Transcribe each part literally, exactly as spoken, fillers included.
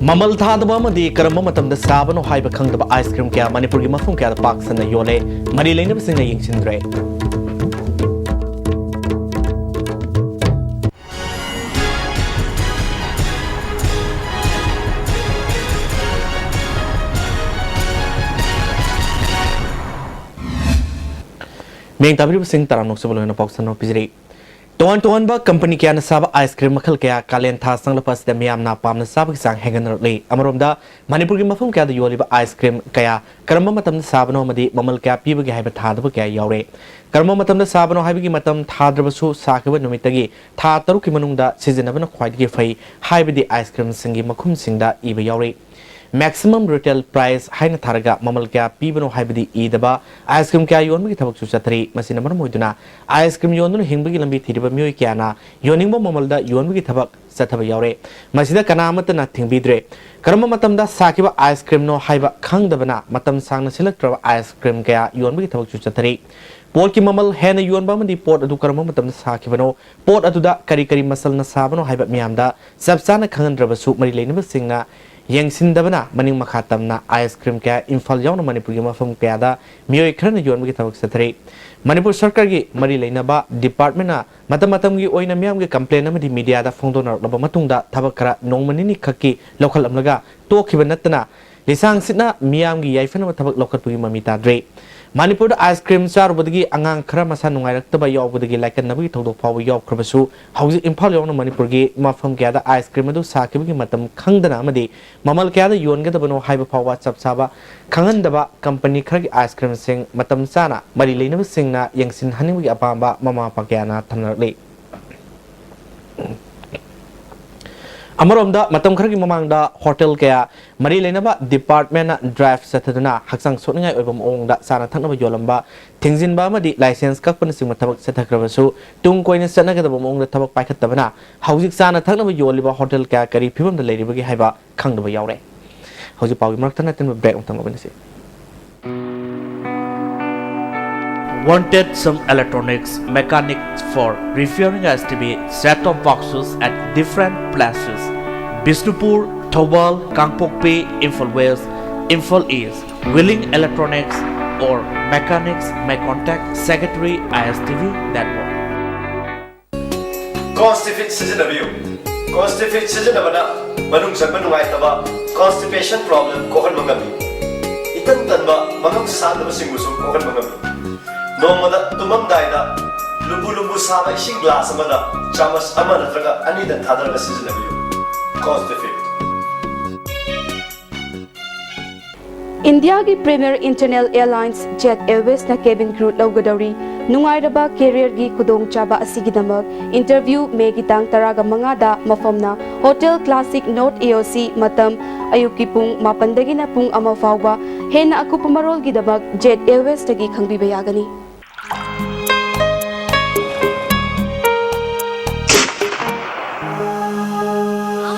ꯃꯃꯜ ꯊꯥꯗꯕ ꯑꯃꯗꯤ ꯀꯔꯝꯕ ꯃꯇꯝꯗ ꯁꯥꯕꯅꯣ ꯍꯥꯏꯕ ꯈꯪꯗꯕ ꯑꯥꯏꯁ ꯀ꯭ꯔꯤꯝ ꯀꯌꯥ ꯃꯅꯤꯄꯨꯔꯒꯤ ꯃꯐꯝ ꯀꯌꯥꯗ ꯄꯥꯛ ꯁꯟꯅ ꯌꯣꯜꯂꯦ꯫ ꯃꯔꯤ ꯂꯩꯅꯕꯁꯤꯡꯅ ꯌꯦꯡꯁꯤꯟꯗ꯭ꯔꯦ꯫ ꯃꯤꯌꯦꯡ ꯇꯥꯕꯤꯔꯤꯕꯁꯤꯡ ꯇꯔꯥꯝꯅ ꯑꯣꯛꯆꯕ ꯂꯣꯏꯅ ꯄꯥꯎ ꯁꯟꯅ ꯄꯤꯖꯔꯤ꯫ ꯇꯣꯉꯥꯟ ꯇꯣꯉꯥꯟꯕ ꯀꯝꯄꯅꯤ ꯀꯌꯥꯅ ꯁꯥꯕ ꯑꯥꯏꯁ ꯀ꯭ꯔꯤꯝ ꯃꯈꯜ ꯀꯌꯥ ꯀꯥꯂꯦꯟ ꯊꯥ ꯆꯪꯂꯛꯄ ꯑꯁꯤꯗ ꯃꯤꯌꯥꯝꯅ ꯄꯥꯝꯅ ꯆꯥꯕꯒꯤ ꯆꯥꯡ ꯍꯦꯟꯒꯠꯅꯔꯛꯂꯤ꯫ ꯑꯃꯔꯣꯝꯗ, ꯃꯅꯤꯄꯨꯔꯒꯤ ꯃꯐꯝ ꯀꯌꯥꯗ ꯌꯣꯜꯂꯤꯕ ꯑꯥꯏꯁ ꯀ꯭ꯔꯤꯝ ꯀꯌꯥ ꯀꯔꯝꯕ ꯃꯇꯝꯗ ꯁꯥꯕꯅꯣ ꯑꯃꯗꯤ ꯃꯃꯜ ꯀꯌꯥ ꯄꯤꯕꯒꯦ ꯍꯥꯏꯕ ꯊꯥꯗꯕ ꯀꯌꯥ ꯌꯥꯎꯔꯦ꯫ ꯀꯔꯝꯕ ꯃꯇꯝꯗ ꯁꯥꯕꯅꯣ ꯍꯥꯏꯕꯒꯤ ꯃꯇꯝ ꯊꯥꯗ꯭ꯔꯕꯁꯨ, ꯁꯥꯈꯤꯕ ꯅꯨꯃꯤꯠꯇꯒꯤ ꯊꯥ ꯇꯔꯨꯛꯀꯤ ꯃꯅꯨꯡꯗ ꯁꯤꯖꯤꯟꯅꯕꯅ ꯈ꯭ꯋꯥꯏꯗꯒꯤ ꯐꯩ ꯍꯥꯏꯕꯗꯤ ꯑꯥꯏꯁ ꯀ꯭ꯔꯤꯝꯁꯤꯡꯒꯤ ꯃꯈꯨꯝꯁꯤꯡꯗ ꯏꯕ ꯌꯥꯎꯔꯤ꯫ Maximum retail price ꯍꯥꯏꯅ ꯊꯥꯔꯒ ꯃꯃꯜ ꯀꯌꯥ ꯄꯤꯕꯅꯣ ꯍꯥꯏꯕꯗꯤ ꯏꯗꯕ ꯑꯥꯏꯁ ꯀ꯭ꯔꯤꯝ ꯀꯌꯥ ꯌꯣꯟꯕꯒꯤ ꯊꯕꯛꯁꯨ ꯆꯠꯊꯔꯤ꯫ ꯃꯁꯤꯅ ꯃꯔꯝ ꯑꯣꯏꯗꯨꯅ ꯑꯥꯏꯁ ꯀ꯭ꯔꯤꯝ ꯌꯣꯟꯗꯨꯅ ꯍꯤꯡꯕꯒꯤ ꯂꯝꯕꯤ ꯊꯤꯔꯤꯕ ꯃꯤꯑꯣꯏ ꯀꯌꯥꯅ ꯌꯣꯟꯅꯤꯡꯕ ꯃꯃꯜꯗ ꯌꯣꯟꯕꯒꯤ ꯊꯕꯛ ꯆꯠꯊꯕ ꯌꯥꯎꯔꯦ꯫ ꯃꯁꯤꯗ ꯀꯅꯥ ꯑꯃꯠꯇꯅ ꯊꯤꯡꯕꯤꯗ꯭ꯔꯦ꯫ ꯀꯔꯝꯕ ꯃꯇꯝꯗ ꯁꯥꯈꯤꯕ ꯑꯥꯏꯁ ꯀ꯭ꯔꯤꯝꯅꯣ ꯍꯥꯏꯕ ꯈꯪꯗꯕꯅ ꯃꯇꯝ ꯁꯥꯡꯅ ꯁꯤꯜꯂꯛꯇ꯭ꯔꯕ ꯑꯥꯏꯁ ꯀ꯭ꯔꯤꯝ ꯀꯌꯥ ꯌꯣꯟꯕꯒꯤ ꯊꯕꯛꯁꯨ ꯆꯠꯊꯔꯤ꯫ ꯄꯣꯠꯀꯤ ꯃꯃꯜ ꯍꯦꯟꯅ ꯌꯣꯟꯕ ꯑꯃꯗꯤ ꯄꯣꯠ ꯑꯗꯨ ꯀꯔꯝꯕ ꯃꯇꯝꯗ ꯁꯥꯈꯤꯕꯅꯣ, ꯄꯣꯠ ꯑꯗꯨꯗ ꯀꯔꯤ ꯀꯔꯤ ꯃꯆꯜꯅ ꯁꯥꯕꯅꯣ ꯍꯥꯏꯕ ꯃꯤꯌꯥꯝꯗ ꯆꯞ ꯆꯥꯅ ꯈꯪꯍꯟꯗ꯭ꯔꯕꯁꯨ, ꯃꯔꯤ ꯂꯩꯅꯕꯁꯤꯡꯅ ꯌꯦꯡꯁꯤꯟꯗꯕꯅ ꯃꯅꯤꯡ ꯃꯈꯥ ꯇꯝꯅ ꯑꯥꯏꯁ ꯀ꯭ꯔꯤꯝ ꯀꯌꯥ ꯏꯝꯐꯥꯜ ꯌꯥꯎꯅ ꯃꯅꯤꯄꯨꯔꯒꯤ ꯃꯐꯝ ꯀꯌꯥꯗ ꯃꯤꯑꯣꯏ ꯈꯔꯅ ꯌꯣꯟꯕꯒꯤ ꯊꯕꯛ ꯆꯠꯊꯔꯤ꯫ ꯃꯅꯤꯄꯨꯔ ꯁꯔꯀꯥꯔꯒꯤ ꯃꯔꯤ ꯂꯩꯅꯕ ꯗꯤꯄꯥꯔꯠꯃꯦꯟꯅ ꯃꯇꯝ ꯃꯇꯝꯒꯤ ꯑꯣꯏꯅ ꯃꯤꯌꯥꯝꯒꯤ ꯀꯝꯄ꯭ꯂꯦꯟ ꯑꯃꯗꯤ ꯃꯤꯗꯤꯌꯥꯗ ꯐꯣꯡꯗꯣꯛꯅꯔꯛꯂꯕ ꯃꯇꯨꯡꯗ ꯊꯕꯛ ꯈꯔ ꯅꯣꯡꯃ ꯅꯤꯅꯤ ꯈꯛꯀꯤ ꯂꯧꯈꯠꯂꯝꯂꯒ ꯇꯣꯛꯈꯤꯕ ꯅꯠꯇꯅ, ꯂꯤꯁꯥꯡ ꯁꯤꯠꯅ ꯃꯤꯌꯥꯝꯒꯤ ꯌꯥꯏꯐꯅꯕ ꯊꯕꯛ ꯂꯧꯈꯠꯄꯒꯤ ꯃꯃꯤ ꯇꯥꯗ꯭ꯔꯤ꯫ ꯃꯅꯤꯄꯨꯔꯗ ꯑꯥꯏꯁ ꯀ꯭ꯔꯤꯝ ꯆꯥꯔꯨꯕꯗꯒꯤ ꯑꯉꯥꯡ ꯈꯔ ꯃꯁꯥ ꯅꯨꯡꯉꯥꯏꯔꯛꯇꯕ ꯌꯥꯎꯕꯗꯒꯤ ꯂꯥꯏꯀꯠꯅꯕꯒꯤ ꯊꯧꯗꯣꯛ ꯐꯥꯎꯕ ꯌꯥꯎꯈ꯭ꯔꯕꯁꯨ, ꯍꯧꯖꯤꯛ ꯏꯝꯐꯥꯜ ꯌꯥꯎꯅ ꯃꯅꯤꯄꯨꯔꯒꯤ ꯃꯐꯝ ꯀꯌꯥꯗ ꯑꯥꯏꯁ ꯀ꯭ꯔꯤꯝ ꯑꯗꯨ ꯁꯥꯈꯤꯕꯒꯤ ꯃꯇꯝ ꯈꯪꯗꯅ ꯑꯃꯗꯤ ꯃꯃꯜ ꯀꯌꯥꯗ ꯌꯣꯟꯒꯗꯕꯅꯣ ꯍꯥꯏꯕ ꯐꯥꯎꯕ ꯆꯞ ꯆꯥꯕ ꯈꯪꯍꯟꯗꯕ ꯀꯝꯄꯅꯤ ꯈꯔꯒꯤ ꯑꯥꯏꯁ ꯀ꯭ꯔꯤꯝꯁꯤꯡ ꯃꯇꯝ ꯆꯥꯅ ꯃꯔꯤ ꯂꯩꯅꯕꯁꯤꯡꯅ ꯌꯦꯡꯁꯤꯟꯍꯟꯅꯤꯡꯕꯒꯤ ꯑꯄꯥꯝꯕ ꯃꯃꯥ ꯃꯄꯥ ꯀꯌꯥꯅ ꯊꯝꯅꯔꯛꯂꯤ꯫ ꯑꯃꯔꯣꯝꯗ, ꯃꯇꯝ ꯈꯔꯒꯤ ꯃꯃꯥꯡꯗ ꯍꯣꯇꯦꯜ ꯀꯌꯥ ꯃꯔꯤ ꯂꯩꯅꯕ ꯗꯤꯄꯥꯔꯠꯃꯦꯟꯅ ꯗ꯭ꯔꯥꯏꯚ ꯆꯠꯊꯗꯨꯅ ꯍꯛꯆꯥꯡ ꯁꯣꯛꯅꯤꯡꯉꯥꯏ ꯑꯣꯏꯕ ꯃꯑꯣꯡꯗ ꯆꯥꯅ ꯊꯛꯅꯕ ꯌꯣꯜꯂꯝꯕ ꯊꯤꯡꯖꯤꯟꯕ ꯑꯃꯗꯤ ꯂꯥꯏꯁꯦꯟꯁ ꯀꯛꯄꯅꯆꯤꯡꯕ ꯊꯕꯛ ꯆꯠꯊꯈ꯭ꯔꯕꯁꯨ, ꯇꯨꯡ ꯀꯣꯏꯅ ꯆꯠꯅꯒꯗꯕ ꯃꯑꯣꯡꯗ ꯊꯕꯛ ꯄꯥꯏꯈꯠꯇꯕꯅ ꯍꯧꯖꯤꯛ ꯆꯥꯅ ꯊꯛꯅꯕ ꯌꯣꯜꯂꯤꯕ ꯍꯣꯇꯦꯜ ꯀꯌꯥ ꯀꯔꯤ ꯐꯤꯕꯝꯗ ꯂꯩꯔꯤꯕꯒꯤ ꯍꯥꯏꯕ ꯈꯪꯗꯕ ꯌꯥꯎꯔꯦ꯫ ꯍꯧꯖꯤꯛ ꯄꯥꯎꯒꯤ ꯃꯔꯛꯇ ꯅꯠꯇꯤꯟꯕ ꯕ꯭ꯔꯦꯛ ꯑꯃꯇꯪ ꯂꯧꯃꯤꯟꯅꯁꯤ꯫ Wanted some electronics mechanics for repairing S T V set-top boxes at different places. Bishnupur, Thoubal, Kangpokpi, Imphal West, Imphal East. Willing electronics or mechanics may contact secretary I S T V network. Constipid ꯁꯤꯖꯤꯟꯅꯕꯤꯌꯨ꯫ Constipid ꯁꯤꯖꯤꯟꯅꯕꯅ ꯃꯅꯨꯡ ꯆꯪꯕ ꯅꯨꯡꯉꯥꯏꯇꯕ, constipation problem ꯀꯣꯛꯍꯟꯕ ꯉꯝꯃꯤ꯫ ꯏꯇꯟ ꯇꯟꯕ, ꯃꯉꯝ ꯁꯥꯡꯗꯕꯁꯤꯡꯕꯨꯁꯨ ꯀꯣꯛꯍꯟꯕ ꯉꯝꯃꯤ꯫ ꯅꯣꯡꯃꯗ ꯇꯨꯝꯃꯝꯗꯥꯏꯗ ꯂꯨꯝꯕꯨ ꯂꯨꯝꯕꯨ ꯁꯥꯕ ꯏꯁꯤꯡ ꯒ꯭ꯂꯥꯁ ꯑꯃꯗ ꯆꯥꯃꯁ ꯑꯃ ꯅꯠꯇ꯭ꯔꯒ ꯑꯅꯤꯗꯪ ꯊꯥꯗꯔꯒ ꯁꯤꯖꯤꯟꯅꯕꯤꯌꯨ꯫ Constipid. ꯏꯟꯗꯤꯌꯥꯒꯤ Premier International Airlines Jet Airwaysꯅ cabin crew ꯂꯧꯒꯗꯧꯔꯤ꯫ ꯅꯨꯡꯉꯥꯏꯔꯕ careerꯒꯤ ꯈꯨꯗꯣꯡꯆꯥꯕ ꯑꯁꯤꯒꯤꯗꯃꯛ interview Mayꯒꯤ ꯇꯥꯡ ꯇꯔꯥꯒ ꯃꯉꯥꯗ, ꯃꯐꯝꯅ Hotel Classic North A O C, ꯃꯇꯝ ꯑꯌꯨꯛꯀꯤ ꯄꯨꯡ ꯃꯥꯄꯟꯗꯒꯤꯅ ꯄꯨꯡ ꯑꯃ ꯐꯥꯎꯕ꯫ ꯍꯦꯟꯅ ꯑꯀꯨꯞꯄ ꯃꯔꯣꯜꯒꯤꯗꯃꯛ Jet Airwaysꯇꯒꯤ ꯈꯪꯕꯤꯕ ꯌꯥꯒꯅꯤ꯫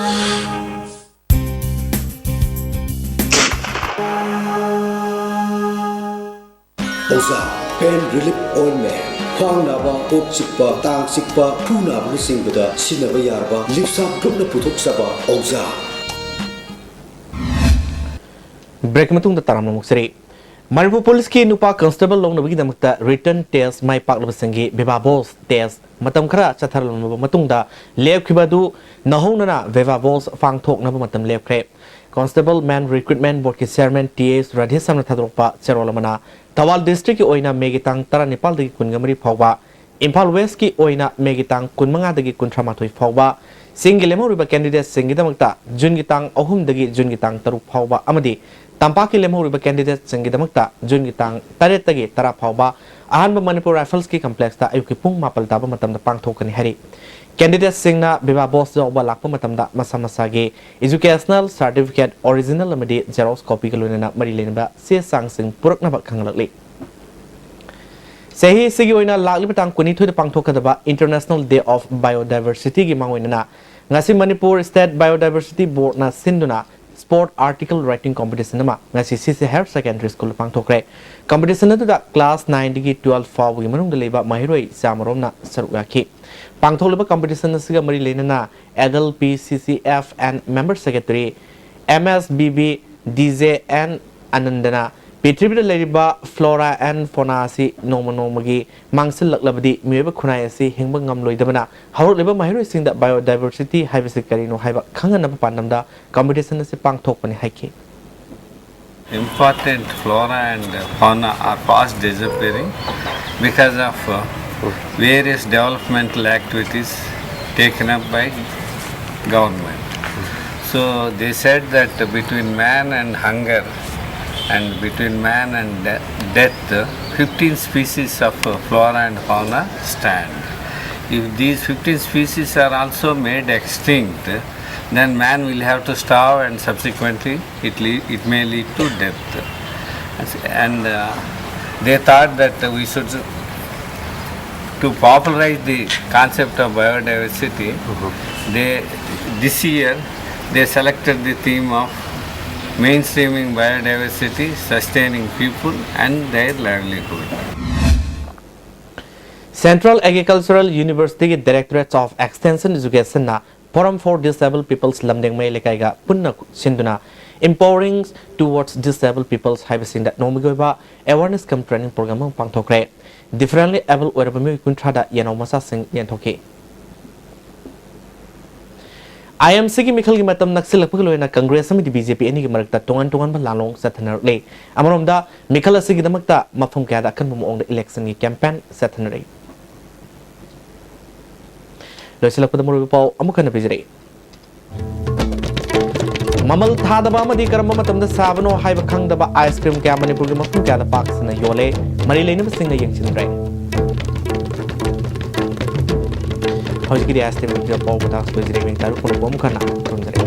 ꯑꯣꯖꯥ, Pain Relief Ointment꯫ ꯈ꯭ꯋꯥꯡ ꯅꯥꯕ, ꯀꯣꯛ ꯆꯤꯛꯄ, ꯇꯥꯡ ꯆꯤꯛꯄ, ꯈꯨ ꯅꯥꯕꯅꯆꯤꯡꯕꯗ ꯁꯤꯖꯤꯟꯅꯕ ꯌꯥꯔꯕ ꯂꯤꯞꯁꯥꯞ ꯒ꯭ꯔꯨꯞꯅ ꯄꯨꯊꯣꯛꯆꯕ ꯑꯣꯖꯥ꯫ Break ꯃꯇꯨꯡꯗ ꯇꯔꯥꯝꯅ ꯑꯃꯨꯛ ꯆꯔꯤ꯫ ꯃꯅꯤꯄꯨꯔ ꯄꯨꯂꯤꯁꯀꯤ ꯅꯨꯄꯥ ꯀꯟꯁꯇꯦꯕꯜ ꯂꯧꯅꯕꯒꯤꯗꯃꯛꯇ written test ꯃꯥꯏ ꯄꯥꯛꯂꯕꯁꯤꯡꯒꯤ ꯚꯤꯚꯥ ꯕꯣꯁ ꯇꯦꯁ ꯃꯇꯝ ꯈꯔ ꯆꯠꯊꯔꯝꯂꯕ ꯃꯇꯨꯡꯗ ꯂꯦꯞꯈꯤꯕ ꯑꯗꯨ ꯅꯧꯍꯧꯅꯅ ꯚꯤꯚꯥ ꯕꯣꯁ ꯄꯥꯡꯊꯣꯛꯅꯕ ꯃꯇꯝ ꯂꯦꯞꯈ꯭ꯔꯦ꯫ Constable Man Recruitment Boardꯀꯤ chairman T S ꯔꯥꯙꯦꯁ꯭ꯌꯥꯝꯅ ꯊꯥꯗꯣꯔꯛꯄ ꯆꯦꯔꯣꯜ ꯑꯃꯅ ꯊꯧꯕꯥꯜ districtꯀꯤ ꯑꯣꯏꯅ ꯃꯦꯒꯤ ꯇꯥꯡ ꯇꯔꯥꯅꯤꯄꯥꯜꯗꯒꯤ ꯀꯨꯟꯃꯔꯤ ꯐꯥꯎꯕ, ꯏꯝꯐꯥꯜ Westꯀꯤ ꯑꯣꯏꯅ ꯃꯦꯒꯤ ꯇꯥꯡ ꯀꯨꯟꯃꯉꯥꯗꯒꯤ ꯀꯨꯟꯊ꯭ꯔꯥꯃꯥꯊꯣꯏ ꯐꯥꯎꯕ, ꯆꯤꯡꯒꯤ ꯂꯦꯝꯍꯧꯔꯤꯕ candidateꯁꯤꯡꯒꯤꯗꯃꯛꯇ ꯖꯨꯟꯒꯤ ꯇꯥꯡ ꯑꯍꯨꯝꯗꯒꯤ ꯖꯨꯟꯒꯤ ꯇꯥꯡ ꯇꯔꯨꯛ ꯐꯥꯎꯕ ꯑꯃꯗꯤ ꯇꯝꯄꯥꯛꯀꯤ ꯂꯦꯝꯍꯧꯔꯤꯕ candidateꯁꯤꯡꯒꯤꯗꯃꯛꯇ ꯖꯨꯟꯒꯤ ꯇꯥꯡ ꯇꯔꯦꯠꯇꯒꯤ ꯇꯔꯥ ꯐꯥꯎꯕ ꯑꯍꯥꯟꯕ ꯃꯅꯤꯄꯨꯔ Riflesꯀꯤ complexꯇ ꯑꯌꯨꯛꯀꯤ ꯄꯨꯡ ꯃꯥꯄꯜ ꯇꯥꯕ ꯃꯇꯝꯗ ꯄꯥꯡꯊꯣꯛꯀꯅꯤ ꯍꯥꯏꯔꯤ꯫ Candidateꯁꯤꯡꯅ ꯚꯤꯚꯥ ꯕꯣꯁ ꯌꯥꯎꯕ ꯂꯥꯛꯄ ꯃꯇꯝꯗ ꯃꯁꯥ ꯃꯁꯥꯒꯤ educational certificate original ꯑꯃꯗꯤ xerox copyꯒ ꯂꯣꯏꯅꯅ ꯃꯔꯤ ꯂꯩꯅꯕ ꯆꯦ ꯆꯥꯡꯁꯤꯡ ꯄꯨꯔꯛꯅꯕ ꯈꯪꯍꯜꯂꯛꯂꯤ꯫ ꯆꯍꯤ ꯑꯁꯤꯒꯤ ꯑꯣꯏꯅ ꯂꯥꯛꯂꯤꯕ ꯇꯥꯡ ꯀꯨꯟꯅꯤꯊꯣꯏꯗ ꯄꯥꯡꯊꯣꯛꯀꯗꯕ International Day of Biodiversityꯒꯤ ꯃꯥꯡꯑꯣꯏꯅꯅ ꯉꯁꯤ ꯃꯅꯤꯄꯨꯔ State Biodiversity Boardꯅ ꯁꯤꯟꯗꯨꯅ Sport Article Writing Competition ꯑꯃ ꯉꯁꯤ C C Higher Secondary School ꯄꯥꯡꯊꯣꯛꯈ꯭ꯔꯦ꯫ Competition ꯑꯗꯨꯗ class nine ꯗꯒꯤ twelve ꯐꯥꯎꯕꯒꯤ ꯃꯅꯨꯡꯗ ꯂꯩꯕ ꯃꯍꯩꯔꯣꯏ ꯆꯥꯃꯔꯣꯝꯅ ꯁꯔꯨꯛ ꯌꯥꯈꯤ꯫ ꯄꯥꯡꯊꯣꯛꯂꯤꯕ competition ꯑꯁꯤꯒ ꯃꯔꯤ ꯂꯩꯅꯅ Adult P C C F and Member Secretary M S B B D J N ꯑꯅꯟꯗꯅ ꯄ꯭ꯔꯤꯊꯤꯕꯤꯗ ꯂꯩꯔꯤꯕ flora and fauna ꯑꯁꯤ ꯅꯣꯡꯃ ꯅꯣꯡꯃꯒꯤ ꯃꯥꯡꯁꯤꯜꯂꯛꯂꯕꯗꯤ ꯃꯤꯑꯣꯏꯕ ꯈꯨꯟꯅꯥꯏ ꯑꯁꯤ ꯍꯤꯡꯕ ꯉꯝꯂꯣꯏꯗꯕꯅ ꯍꯧꯔꯛꯂꯤꯕ ꯃꯍꯩꯔꯣꯏꯁꯤꯡꯗ biodiversity ꯍꯥꯏꯕꯁꯤ ꯀꯔꯤꯅꯣ ꯍꯥꯏꯕ ꯈꯪꯍꯟꯅꯕ ꯄꯥꯟꯗꯝꯗ competition ꯑꯁꯤ ꯄꯥꯡꯊꯣꯛꯄꯅꯤ ꯍꯥꯏꯈꯤ꯫ Important flora and fauna are fast disappearing because of uh, various developmental activities taken up by government. So they said that between man and hunger and between man and de- death, fifteen species of uh, flora and fauna stand. If these fifteen species are also made extinct, then man will have to starve and subsequently it, le- it may lead to death. And uh, they thought that we should, to popularize the concept of biodiversity, they, this year they selected the theme of mainstreaming biodiversity, sustaining people and their livelihood. Central Agricultural University ꯒꯤ Directorate of Extension Education ꯅ Forum for Disabled Peoples ꯂꯝꯗꯦꯡꯃꯩ ꯂꯩꯀꯥꯏꯒ ꯄꯨꯟꯅ ꯁꯤꯟꯗꯨꯅ Empowering Towards Disabled Peoples ꯍꯥꯏꯕꯁꯤꯡꯗ ꯅꯣꯡꯃꯒꯤ ꯑꯣꯏꯕ awareness cum training program ꯑꯃ ꯄꯥꯡꯊꯣꯛꯈ꯭ꯔꯦ꯫ Differently able ꯑꯣꯏꯔꯕ ꯃꯤꯑꯣꯏ ꯀꯨꯟꯊ꯭ꯔꯥꯗ ꯌꯦꯅꯥꯎ ꯃꯆꯥꯁꯤꯡ ꯌꯦꯟꯊꯣꯛꯈꯤ꯫ I M C ꯒꯤ ꯃꯤꯈꯜꯒꯤ ꯃꯇꯝ ꯅꯛꯁꯤꯜꯂꯛꯄꯒ ꯂꯣꯏꯅꯅ Congress ꯑꯃꯗꯤ B J P ꯑꯅꯤꯒꯤ ꯃꯔꯛꯇ ꯇꯣꯉꯥꯟ ꯇꯣꯉꯥꯟꯕ ꯂꯥꯟꯂꯣꯡ ꯆꯠꯊꯅꯔꯛꯂꯤ꯫ ꯑꯃꯔꯣꯝꯗ ꯃꯤꯈꯜ ꯑꯁꯤꯒꯤꯗꯃꯛꯇ ꯃꯐꯝ ꯀꯌꯥꯗ ꯑꯀꯟꯕ ꯃꯑꯣꯡꯗ election ꯒꯤ campaign ꯆꯠꯊꯅꯔꯤ꯫ ꯂꯣꯏꯁꯤꯜꯂꯛꯄꯗ ꯃꯔꯨꯑꯣꯏꯕ ꯄꯥꯎ ꯑꯃꯨꯛ ꯍꯟꯅ ꯄꯤꯖꯔꯛꯏ꯫ ꯃꯃꯜ ꯊꯥꯗꯕ ꯑꯃꯗꯤ ꯀꯔꯝꯕ ꯃꯇꯝꯗ ꯁꯥꯕꯅꯣ ꯍꯥꯏꯕ ꯈꯪꯗꯕ ice cream ꯀꯌꯥ ꯃꯅꯤꯄꯨꯔꯒꯤ ꯃꯐꯝ ꯀꯌꯥꯗ ꯄꯥꯛ ꯁꯟꯅ ꯌꯣꯜꯂꯦ, ꯃꯔꯤ ꯂꯩꯅꯕꯁꯤꯡꯅ ꯌꯦꯡꯁꯤꯟꯗ꯭ꯔꯦ꯫ ꯍꯧꯖꯤꯛꯀꯤꯗꯤ ice cream ꯒꯤ ꯄꯥꯎ ꯃꯇꯥꯡ ꯂꯣꯏꯖꯔꯦ꯫ ꯏꯕꯦꯟ ꯇꯥꯔꯨꯛ ꯀꯨꯟ ꯑꯃꯨꯛ ꯍꯟꯅ ꯈꯨꯔꯨꯝꯖꯔꯤ꯫